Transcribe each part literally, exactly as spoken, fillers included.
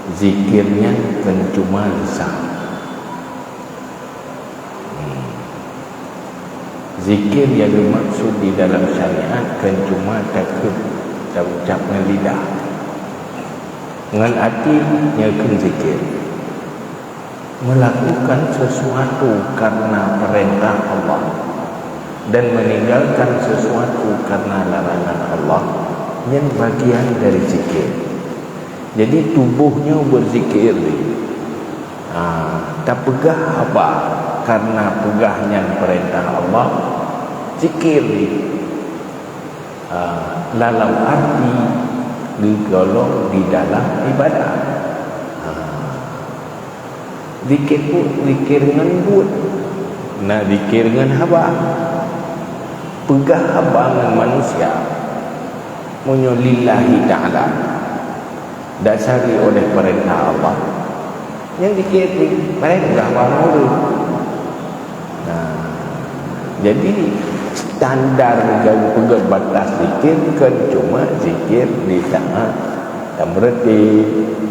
Zikir nyan kon cuma lisan. Hmm. Zikir nyang dimaksud di dalam syariat kon cuma takheun, taucap ngon lidah. Ngon até nyan kon zikir. Melakukan sesuatu karena perintah Allah dan meninggalkan sesuatu karena larangan Allah, nyan bagian dari zikir. Jadi, tuboh nyoe beuzikir. Ha, tapeugah haba karena peugah nyan peurintah Allah, zikir. Ha, lam arti geugolong di dalam ibadah. Ha. Zikir pun zikir ngon buet. Na zikir ngon haba. Peugah haba ngon manusia. Meunyoe lillahi ta'ala, dasari oleh peurintah Allah, nyan zikir pih barang peugah haba ngon ureueng. Nah, jadi standar dan peugah batas zikir kon cuma zikir di saat tameureuti,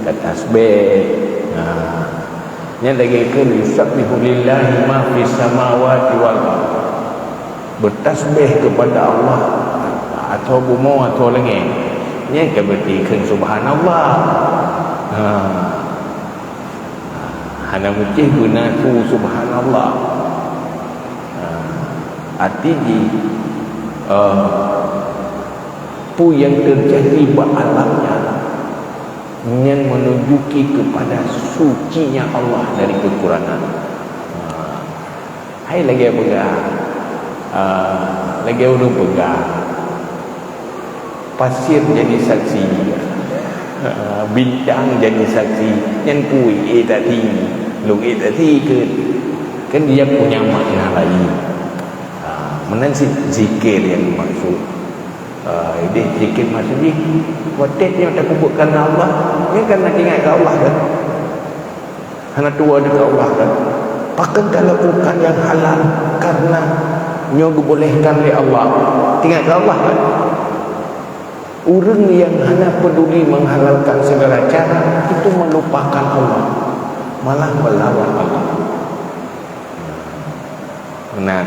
tatasbih. Nah, nyan lagèe kheun, "Yusabbihu lillahi ma fis samawati wal ardh." Beutasbih keupada Allah atau bumoe atau langèt. Nyan ka berarti kheun subhanallah. Ha. Hana meucéh beuna su subhanallah. Ha. Arti jih, eh, peue nyang teujadi bak alam nyan, nyan menunjuki keupada sucinya Allah dari keukurangan. Ha. Hai lagèe peugah, ah, lagèe ureueng peugah, pasir jadi saksi, ah, bintang jadi saksi, nyan peue ék that sie, lôn ék that sie kheun. Kan dia punya makna lain. Ah, meunan cit zikir nyang dimaksud. Ah, idéh zikir maksud jih, watèe nyoe tapeubuet kareuna Allah, nyan kan na ingat keu Allah kan? Hana tuwoe deungon Allah kan? Pakon talakukan nyang halal karena nyoe geubolehkan lé Allah. Ingat keu Allah kan? Ureueng nyang hana peduli menghalalkan segala cara, itu melupakan Allah, malah melawan Allah. Nah,